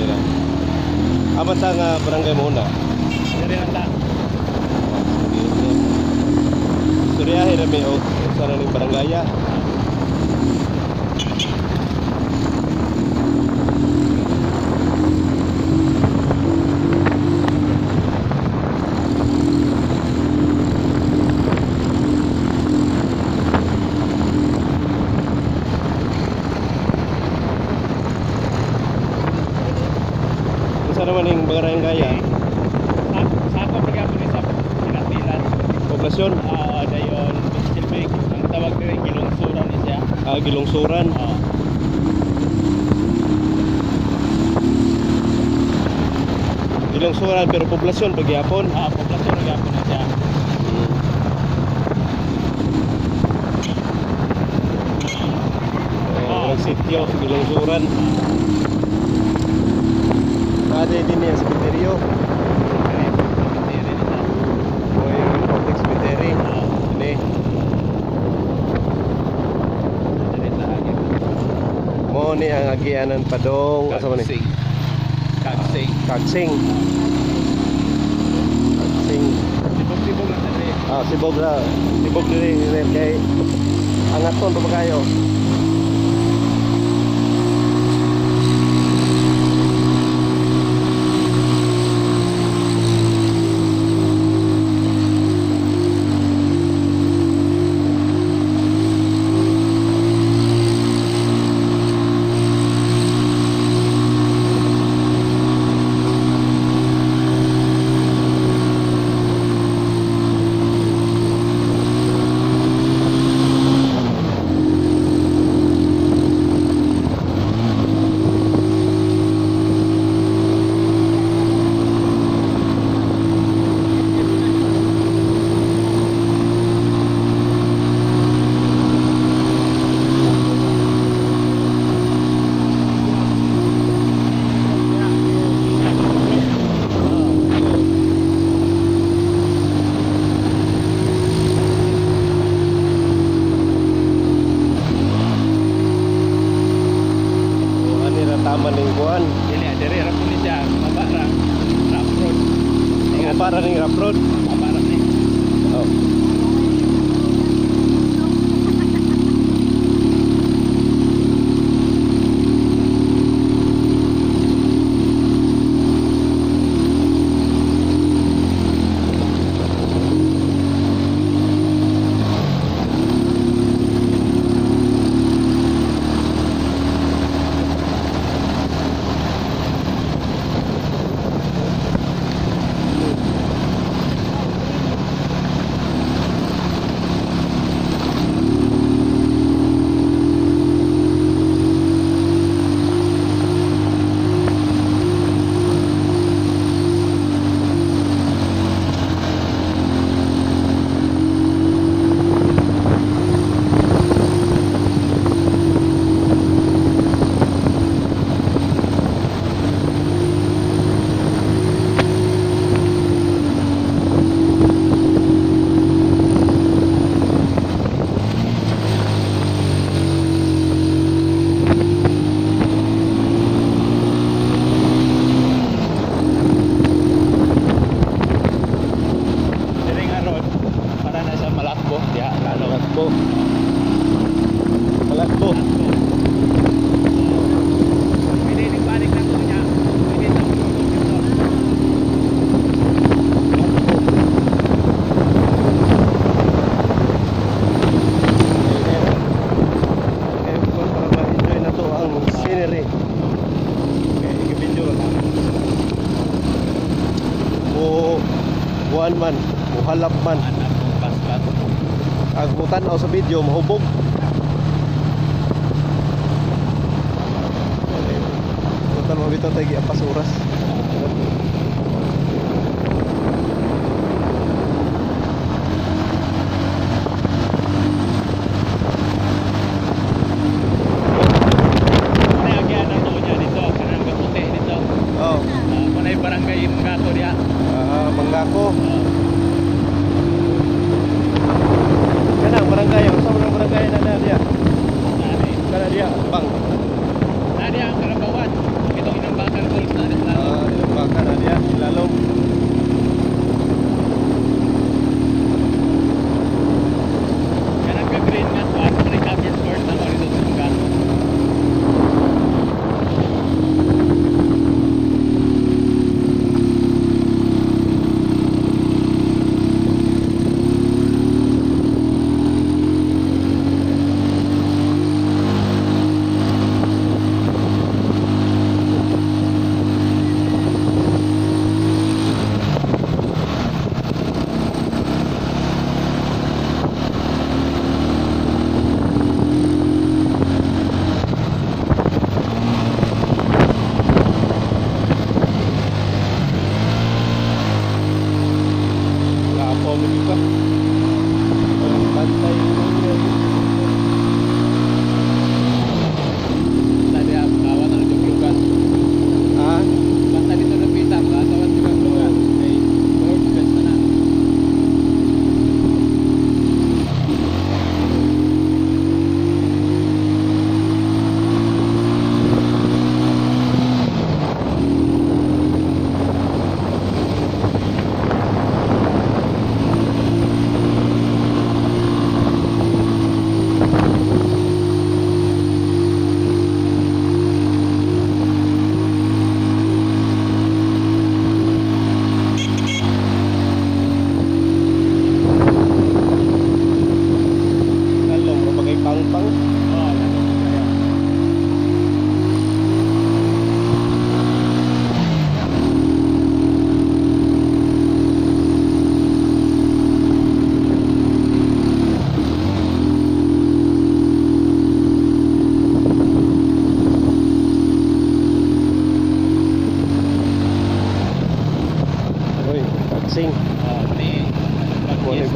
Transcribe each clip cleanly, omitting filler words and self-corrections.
Diri ra. Aman ta nga barangay mo na. Diri na ta. Sige. Suryahe ra mi og sa ning barangaya. Unsa naman ning barangaya? Sa ako pagyapon ni sa Pinatilan. Poblasyon? Ah, dayon silbi ang tawag diri gilungsuran ni siya. Ah, Gilongsuran. Ah. Gilongsuran pero poblasyon pagyapon. Ah, poblasyon na gyapon ni siya. Oh, sityo, Gilongsuran. Ate din niya cemetery. Diri, diri ni siya. O yung public cemetery. Ah, Ini. diri sa agin. Mo ni ang agianan padong asa man ni? Kagsing. Kagsing. Kagsing. Kagsing. Sibog-sibog lang diri. Ah, sibog ra. Sibog diri diri kay angaton pa ba kayo? O ani ra tama ning kuan. Dili, diri ra po ni siya. Baba ra. Rough road. Ang para ning rough road. Baba ra ni. Oh. Diri nga road para na sa Malakbo diha lalo. Malakbo. Malakbo. Pwede ni balik na ko niya. Pwede na ko dito. Eh, kung para ma-enjoy na to ang scenery. Okay, i-video lang. O buwan man, muhalap man. Anak ko paspas. Ang mutanaw sa video, mahubog. Total mabitaw tayo giapas oras. Ano agyan na to niya dito kanang kaputi dito. Oh, Ah, kunay barangay Mangato diha. ah, Mangako. Ah, Kanang barangay, unsa man ang barangay na na diya? nani. Kana diya, bang. Nani ang Karabawan. Itong inambakan gold.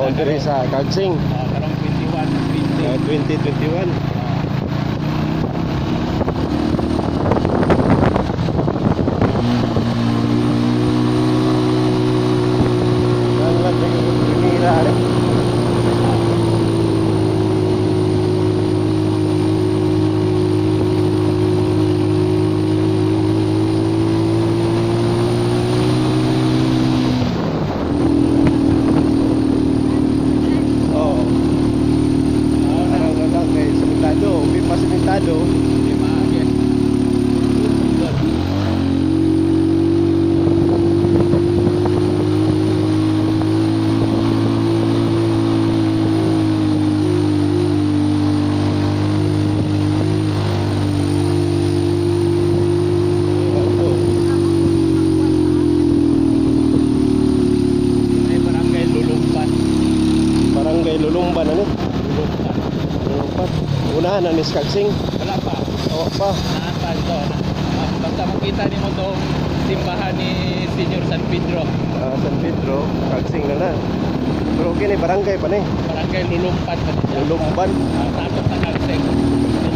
Oh, diri sa Kagsing. Oh, karong 21, 20. 2021. Ang lang ko primera rin. Oo. Oh, na. Parang na lang kay simentado. Hindi pa simentado. Di maagi. Good. Ito. Ay, barangay Lulumban. Barangay Lulumban ano? Lulumban. Lulumban. Unahan na ni Skagsing. Wala pa. Oo pa. Naan pa ito. Basta makita ni mo itong simbahan ni Senior San Pedro. Ah, San Pedro, Kagsing na na. Pero okay ni barangay pa ni. Barangay Lulumban pa siya. Lulumban. Sakop sa Kagsing.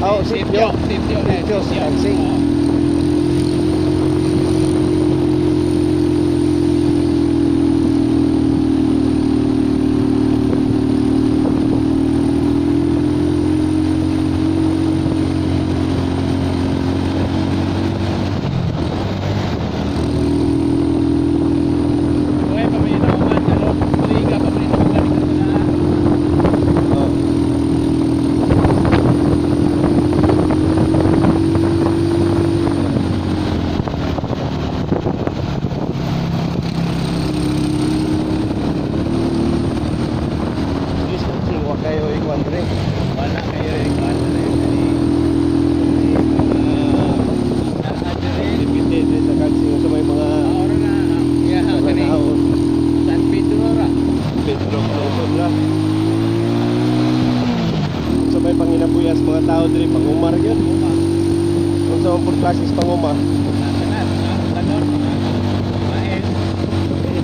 Oh, sitio. Sitio. Na, Sitio sa Kagsing. Oo. Okay, pabili na man. Ano, liga, pabili na man. Na. Oh. Please, Kagsing, wa kayo ikuan dre. Wala kayo yung ano na yun. Activity dre sa Kagsing sa may mga Oro na, yeah, mga kani tao. San Pedro ra. Pedro Luzon ra. Sa may panginabuyas mga tao dre pangumar gyud. Uma. Unsa man pud klases panguma. Nasa na, mga kanon, mga mais. Muli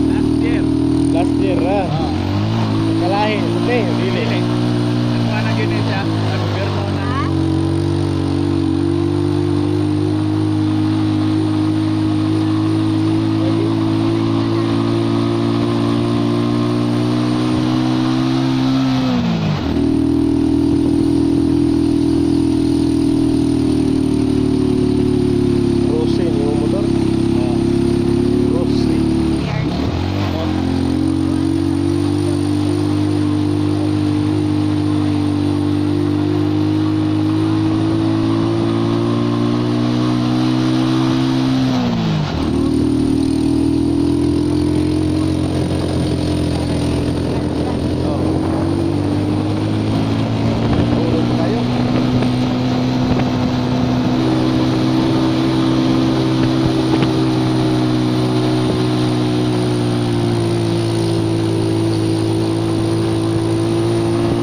Last year. last year ra. Oh. Kalahi, okay, dili. Dili. Nakuha na gyud ni siya sa gobyerno na. Rose ni mo motor. Oh. Rose. Oh. Oh. Ulog tayo.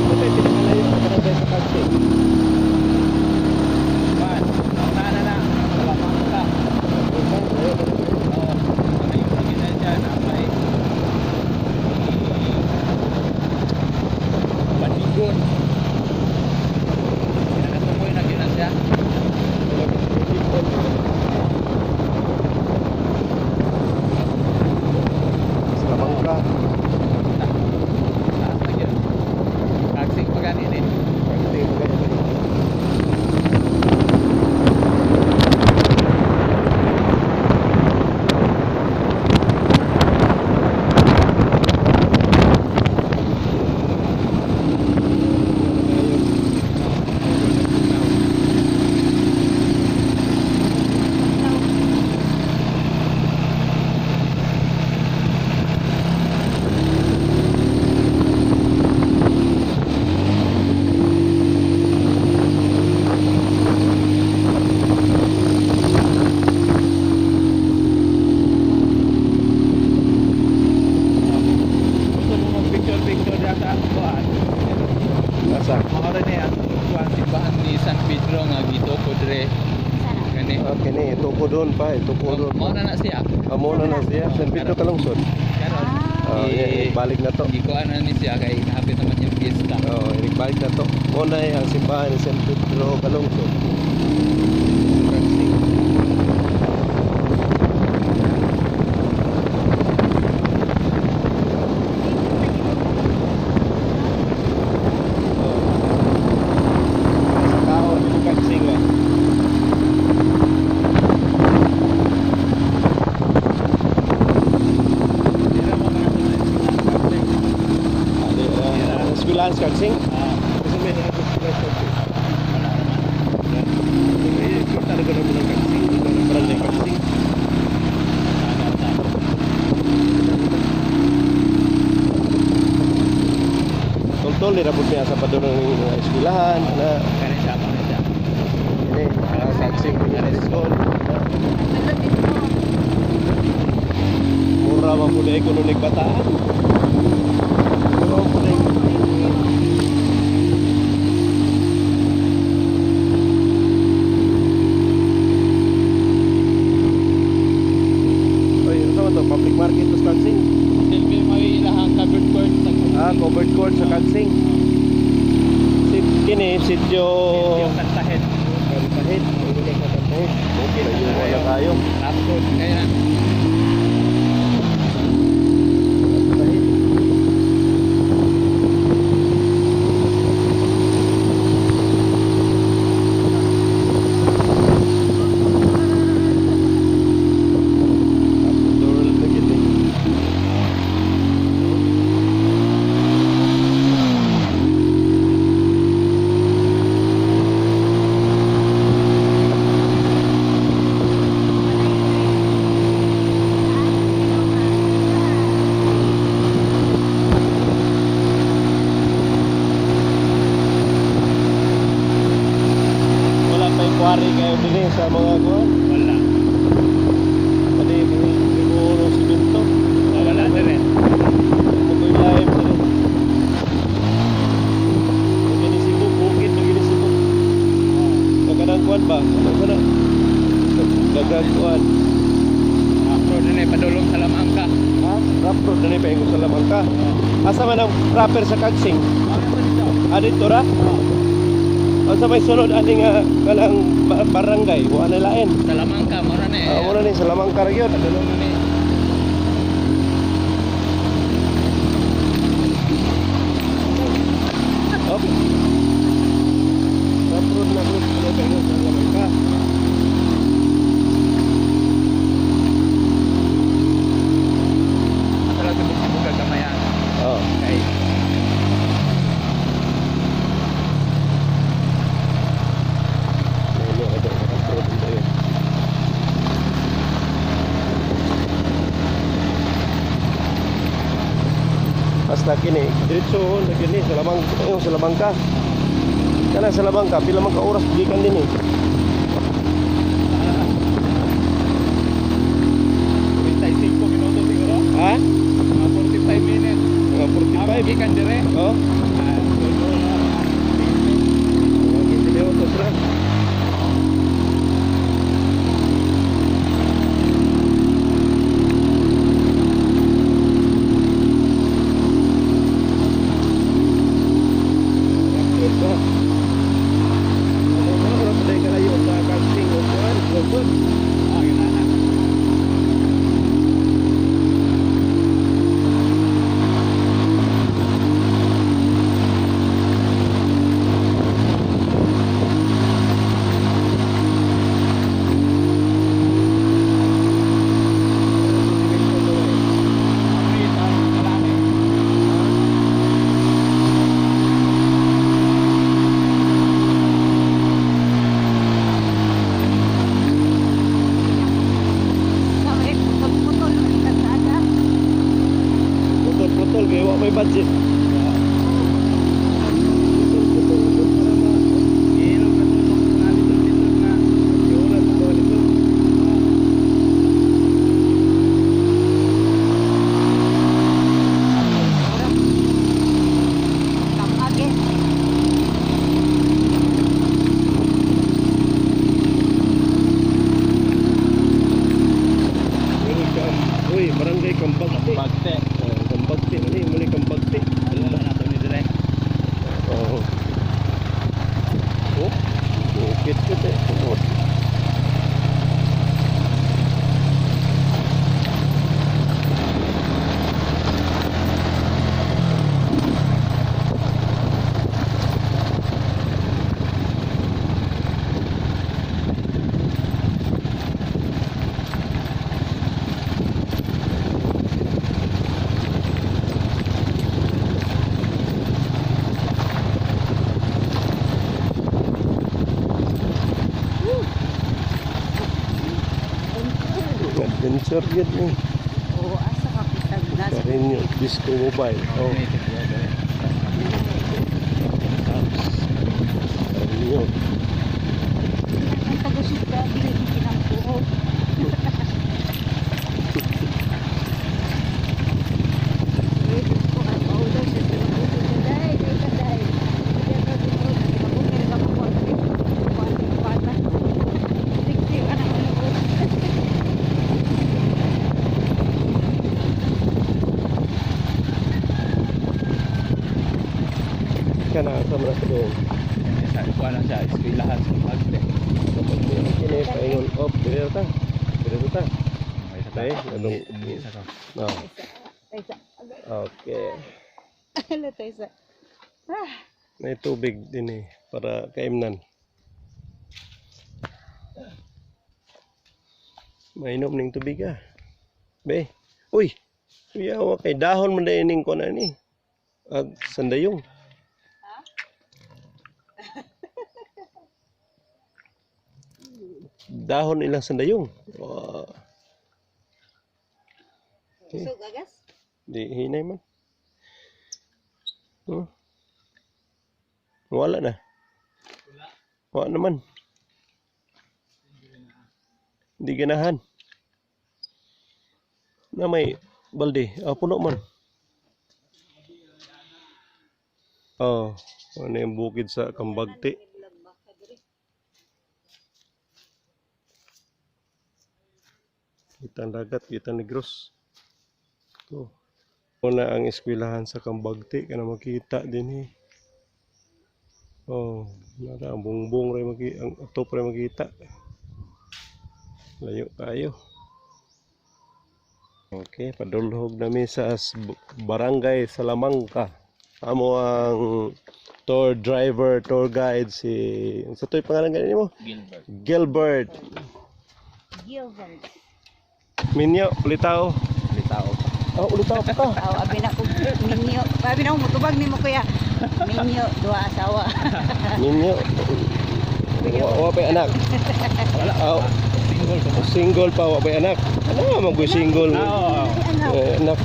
Ito yung pinakalayo sa barangay sa Kagsing. Pan. Nauna na na. Wala pa ka. Oh. Ano yung pagina siya na may Batigon. Pinakatukoy na gyud na siya. Salamanca. Taas na gyud. Kagsing pa ganin eh. Kagsing, okay. Asa? Mao ra ni ang kuan, simbahan ni San Pedro nga gituko dire. Sana. Gani. Ah, kini ituko doon pa, ituko doon. Mao na na siya. Amo na na siya, San Pedro Calungsod. Karon. Ah, yeah, balik na to. Gikuan na ni siya kay hapit naman yung fiesta. Oh, balik na to. Mo na ang simbahan ni San Pedro Calungsod. Oh. Sa kaon, dito Kagsing ba? Dira mo mga sunod. Ah, di, ah, eskwelahan sa Kagsing? Kasi may eskwelahan sa Kagsing. Wala naman. Eh, kita na ganun mo ng Kagsing. Dito ng barangay Kagsing. Tama, tama. Toltol, nirabot niya sa padulong ng mga eskwelahan. Na, Kani siya, kani siya. ini, ah, Kagsing Primary School. Na, Pindot dito. mura man po na kuno nagbataan. Mura man po na. Oy, ano to? Public market to sa Kagsing? Silbi mo ilahang covered court sa Ah, covered court sa Kagsing. Sit kini sityo Sitio Kantahit. Kantahit. Kantahit. Okay, layo na tayo. Rough road kaya na. Kantahit. Door na gid eh. Wala pa yung quarry kayo din eh, sa mga kuwan. Wala. Pwede mo simento. Wala na rin. Magoy live sa rin. Magini Cebu, bukid, magini Cebu. Pagkanang kuwan ba? Ano ba na? Dagang kuwan. Rough road na eh, padulong sa Lamangka. Ha? Rough road na ni paingon sa Lamangka. Asa man ang proper sa Kagsing? Ah, dito ra? Ang sa may sunod ani nga kanang barangay, wa na lain. Sa Lamangka, mura na eh. Ah, wala ni sa Lamangka ra gyud. Padulong na ni. Okay. Rough road na group ano paingon sa Lamangka. Ato lang tibok-tibok kagamayan. Oh. Okay. Lolo, ito, rough road na yun. Basta kini, diretso na kini sa Lamang, yung sa Lamangka. Kana sa Lamangka, pila man ka oras gikan din eh. 45 minuto siguro. Ha? Mga 45 minutes. Mga Ah, 45. gikan dire. Oh, Ah, tulo na, mga mga 15 minutos ra. Ito. Ano ba? Wala pa tayo kalayo sa Kagsing o kuwan, Luzon. 20. Ah, yun na. Adventure yun eh. Oo, asa ka kitag nasa. Carino Disco Mobile. Oh, Carino. Ang taga-sugda, dili kinampuho. Kana sa mga sa doon. Sa kuan na siya, eskwelahan sa Magte. Kini paingon op dire ta. Dire ta. Okay, anong Isa ka. No. Okay. May tubig din eh para kaimnan. Mainom ning tubig ah. Be. Uy. Uyawa kay dahon man dahil ning kuan ani. Ag sandayong. Dahon ilang sandayong. Wow. So, gagas? Di hinay man. Wala na. Wala naman. Di ganahan. Na may balde. Ah, puno man. Oh, ano yung bukid sa Kambagti. Kita ang dagat, kita ang Negros. Ito. Una ang eskwelahan sa Kambagti kana makita din eh. Oh, nara ang bungbong ray maki ang atop ray makita. Layo kayo. Okay, padulhog nami sa Barangay Salamangka. Amo ang tour driver, tour guide si sa to'y pangalan gani mo? Gilbert. Gilbert. Gilbert. Minyo, ulitaw. Litao pa. Ah, ulitaw pa ka. Aw, abi na ko minyo. Abi na ko mutubag nimo, kuya. Minyo, duha asawa. Minyo. Wa pa'y anak. Wala. Ah, Single pa. Single pa, wa pa'y anak. Ano nga mag single? Ah, oo. Ay, anak. Eh, anak.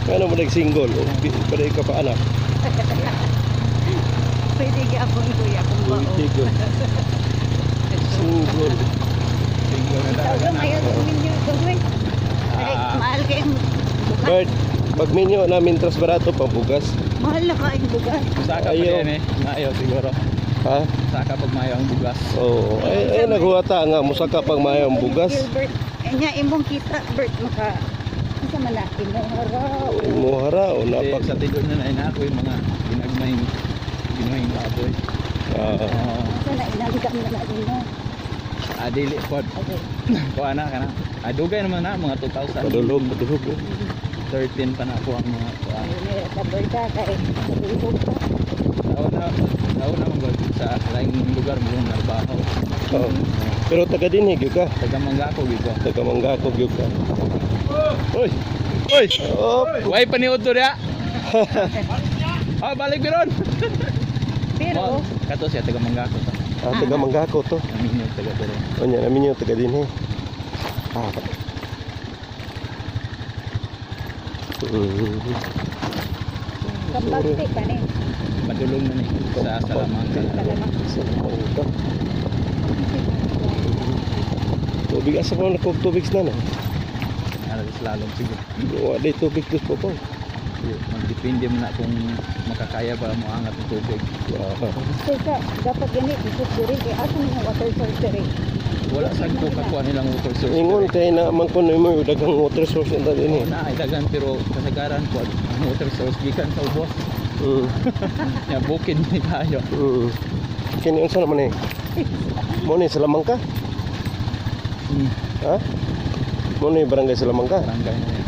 Ano mo nag-single? Pwede ka pa anak. Pwede gyapon, kuya, kung bao. Pwede yun. Single. Single na Ikaw talaga na. mayo minyo gawin. Ay, Ah. mahal kayong bugas. Bert, pag minyo namin tras barato pang bugas. Mahal na kaayong bugas. Saka pa Ayaw. din eh. Maayo siguro. Ha? Saka pag maayo ang bugas. Oo. Ay, ay naghuwata nga musaka pag maayo ang bugas. Gilbert, eh, nya imong kita, Bert, maka isa man na imong haraw. Muhara o Kasi napak. sa tigon na na ako yung mga ginagmayng ginagmayng baboy. Ah, Oo. Asa na inanggam na na imo. Ah, dili pod. Okay. Kuha na ka na. Ah, dugay naman na mga 2013 padulhog, padulhog. pa na ako ang mga kuha. Ay, sa Berta kay tulog pa. Taon na mag sa laing lugar mo nang trabaho. Oo. Pero taga dinhi gyud ka. Taga Manggako gyud ko. Taga Manggako gyud ka. Oy. Oy. Op. Way paniud to dia. Ah, balik biron. Pero Kato siya taga Manggako ta. Ah, taga Manggako to. Namin yung taga dere. Unya namin yung taga dinhi. Ah. Kambagti pa ni. Padulong na ni sa Salamangka. Salamangka. Salamangka. Tubig asa pa na tubig na no. Ara sa lalom siguro. Wa day tubig dus po po. Magdepende man na kung makakaya ba mo angat ng tubig. Ah, Teka, dapat gani isip diri kay asa man ang water source diri. Wala sa ko kakuha nilang water source. Ingon kay na man kuno mo daghang water source unta dinhi. Oo na ay dagan pero kasagaran ko ang water source gikan sa ubos. Ya bukid ni kayo. Kini unsa naman eh? Mo ni Salamangka? Ha? Mo ni barangay Salamangka? Barangay na yan.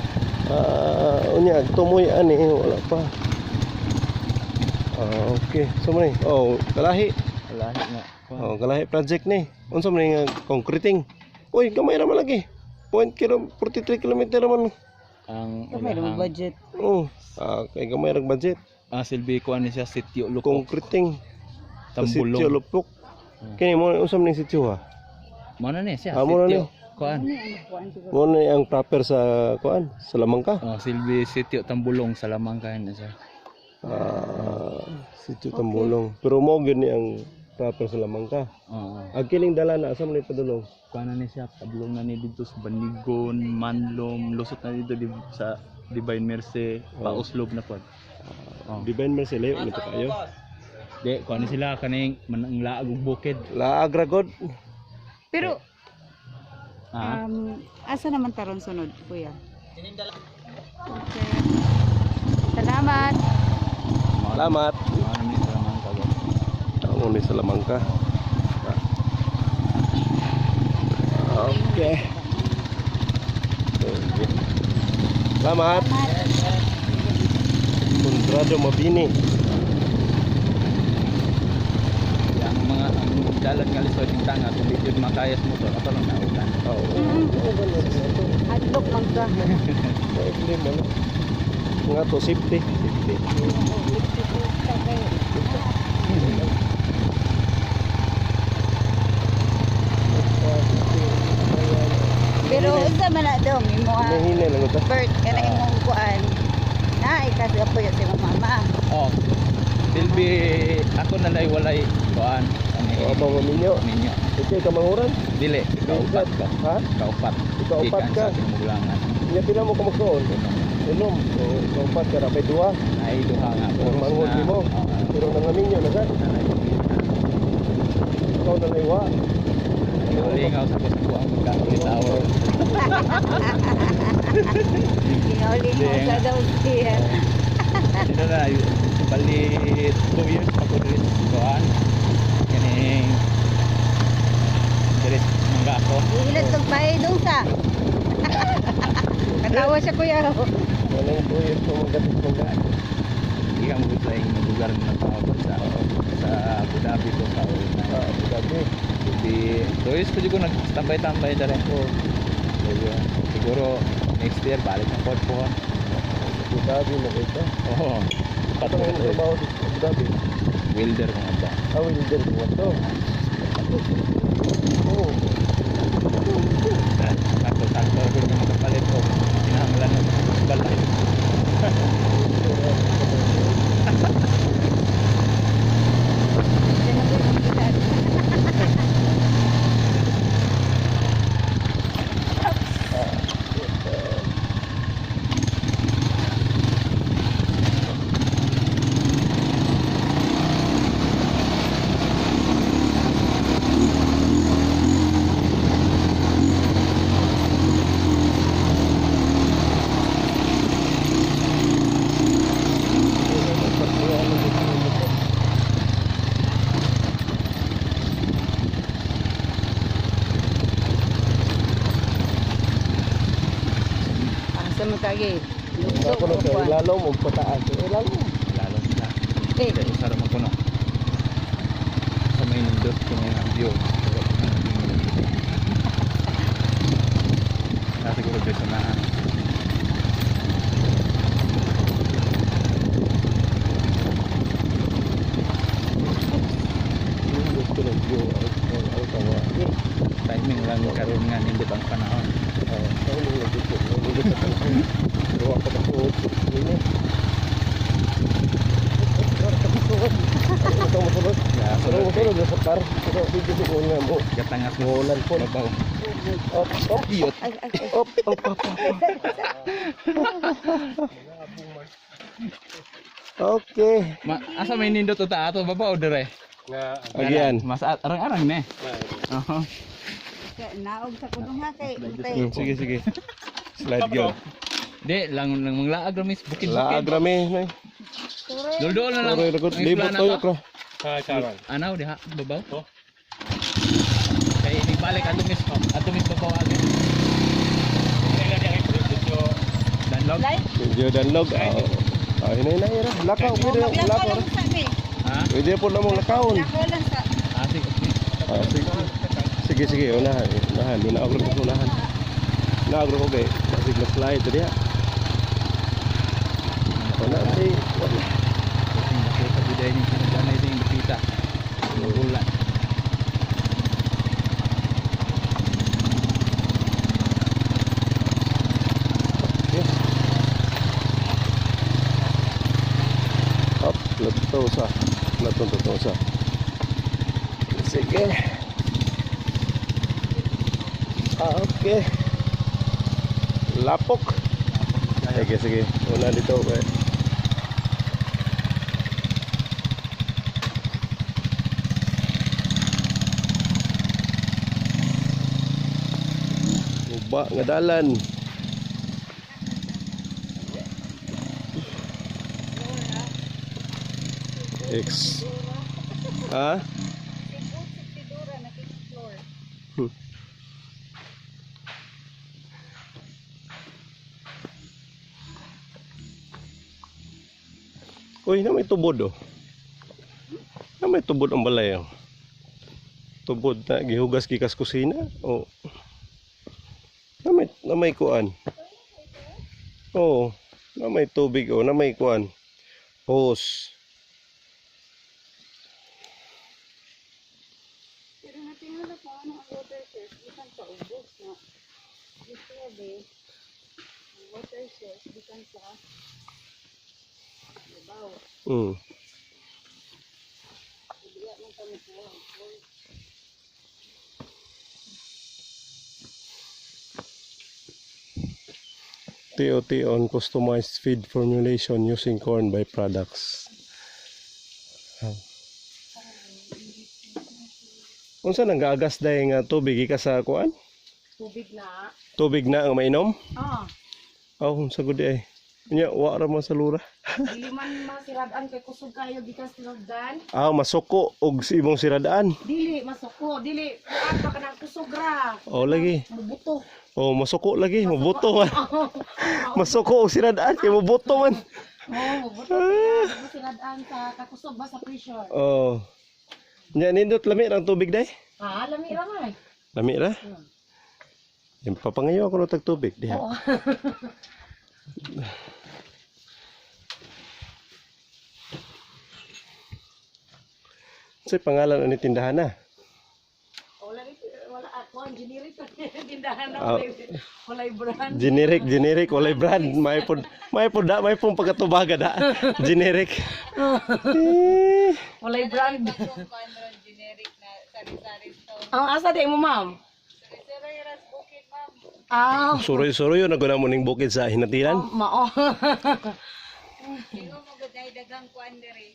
Ah, unya tumoy ani wala pa. Ah, okay. So mo ni. Oh, kalahi. Lahi nga. Oh, kalahi project ni. Unsa man ni nga concreting? Uy, gamay ra man lagi. Point kilo 43 kilometer man. Ang Kamay ilahang ra budget. Oh, ah, kay gamay ra budget. ah, silbi ko ani siya sitio Lukok. Concreting. Sa sitio Tambulong. Lupok. Kini mo unsa man ning sitio ha? Mo na ni siya Ah, mo na ni. sitio. Kuan. Ano ang kuan siguro? Mo ni ang proper sa kuan, sa Lamangka. Oh, silbi sitio Tambulong sa Lamangka na siya. Ah, Sitio Tambulong. Pero mo gyud ni ang proper sa Lamangka. Oo. Ang kining dala na asa man ni padulong? Kuan na ni siya, padulong na ni dito sa Banigon, Manlom, lusot na dito di, sa Divine Mercy, pauslob na pod. Oh. Divine Mercy layo nito kayo. Di, kuan na sila kaning manang laag og bukid. Laag ra god. Pero Ah, asa naman taron sunod, kuya? Okay. Salamat. Salamat. Ano ni sa Lamangka ba? Amo ni sa Lamangka. Okay. Okay. Salamat. Conrado Mabini. Yang mga ang dalan nga lisod yung tanga kung di jud makayas motor ato lang naulan. Oo. Hadlok man ka. Problema no. Nga to safety. Safety. Pero unsa man na dong imo ang Hinay lang ito. birth kana imong kuan. Na ikasi apo sa imong mama. Oh. Silbi ako na lay walay kuan. Ani O abang maminyo. ninyo. Ikaw ka manguran? Dili, ikaupat ka. Ha? Ikaupat. Ikaupat Gikan ka? sa tinugulangan. Nya pila mo ka magsuon? Unom. O ikaupat ka ra may duha. Ay duha nga. Ang manghod nimo. Oo. Pero nangaminyo na sa. Ikaw na laywa. Lingaw sa kusa ang pagkakulit tower. Lingaw-lingaw sa daw siya. Dito na, balit 2 years pa ko diri sa kuan. Kaning diri sa mangga ako. Iilad kag bahay dong sa. Katawa siya, kuya. Walang 2 years mo magatit mangga. Hindi ka magud sa inyong lugar na nagpapag sa sa Abu Dhabi ko sa una. Ah, Abu Dhabi. Di 2 years pa jud ko nagtambay-tambay dere. Oh, Siguro next year balik na pod po. Abu Dhabi mo kita. Oo. Ito ang trabaho sa Abu Dhabi. Welder mga ba. Ah, welder mo to. Oh, Sakto-sakto ko na makapalit ko. Kinahanglan na balay. Asa man kagi? Lukso Ako na ko kay kuan. ilalom og pataas. Ilalom. Lalo na. Eh, Kaya usara man kuno. Sa may nindot ko ng view. Na siguro dito sa naan. Gusto ng view ang tawa. Timing lang karon nga nindot ang panahon. Ah, timing lang dito. Nindot sa panahon. Pero ako masuot. Ini. Ito mosulod. Ya, Pero mosulod sa car. Pero video ko nga mo. Gatangas Ngulan po. Babaw. Op, op, Iyot. ay, ay, ay. op, op, op, op. Okay. Ma asa may nindot ta ato babaw dire. Again. Mas arang-arang ne. Oo. Naog sa kudong ha kay untay. Sige, sige. Slide yun. Di lang lang manglaag ra mis bukid-bukid. Laag rami. Nay. Duldol na lang. Sorry, ragot. Ang Libot isla na tayo, to. kro. Anaw diha babaw. Kay ibalik ato mis babaw agad. Danlog. Light. Medyo danlog. Ah, hinay na ra. Lakaw, Oh, pwede na maglakaw lakaw. lang sa mi. Ha? Pwede po na mong lakawon. Lakaw lang sa. Ah, sige. Ah, sige. Sige, sige, unahan, unahan. Inaagro ko unahan. Inaagro ko kay basig na slide diha. Wala si wala. Nakita ko dahil yung kinaganay sa yung lupita. Nagulan. To usa. Naton to usa. Sige. Ah, okay. Lapok. Sige, sige. Una dito. Okay. Uba nga dalan. X. Ha? Tidura, nag-explore. Uy, na may tubod oh. Na may tubod ang balay oh. Tubod na gihugas gikas kusina. Oh. Na may kuan. Oh, na may tubig oh, na may kuan. Hose. Pero natingala pa ano ang water source, bisan sa ubos na. Dito be, ang water source bisan sa babaw. Hindi man kami kuha ang source. TOT on customized feed formulation using corn byproducts. Ah. Unsa nang gaagas dai nga tubig gikas sa kuan? Tubig na. Tubig na ang mainom? Ah, Oh, unsa gud ay. Nya wa ra man sa lura. dili man masirad-an kay kusog kayo gikan sa tinugdan. Ah, masuko og si imong siradaan. Dili masuko, dili kuan pa kanang kusog ra. Oh, lagi. Mubuto. Oh, masuko lagi, mabuto man. Masuko og siradaan kay mabuto man. Oh, mubuto siya. Masirad-an sa kakusog ba sa pressure. Oh. Nya nindot lami ang tubig day. Ah, lami ra man. Lami ra. Yung papangayo ako ng tubig diha. Oo. Sa pangalan ani tindahan na. Wala ni wala ako ang generic sa tindahan na Ah. walay brand. Generic, generic, walay brand. May pod, may pod da, may pong pagkatubaga da. Generic. Eh, Walay brand. Kung kuan ron, generic na sari-sari store. Ang asa di mo, ma'am? Sari-sari ras bukid, ma'am. Ah, Suroy-suroy yun, naguna mo ning bukid sa hinatilan. mao. Ingo mo gud ay daghang kuan diri.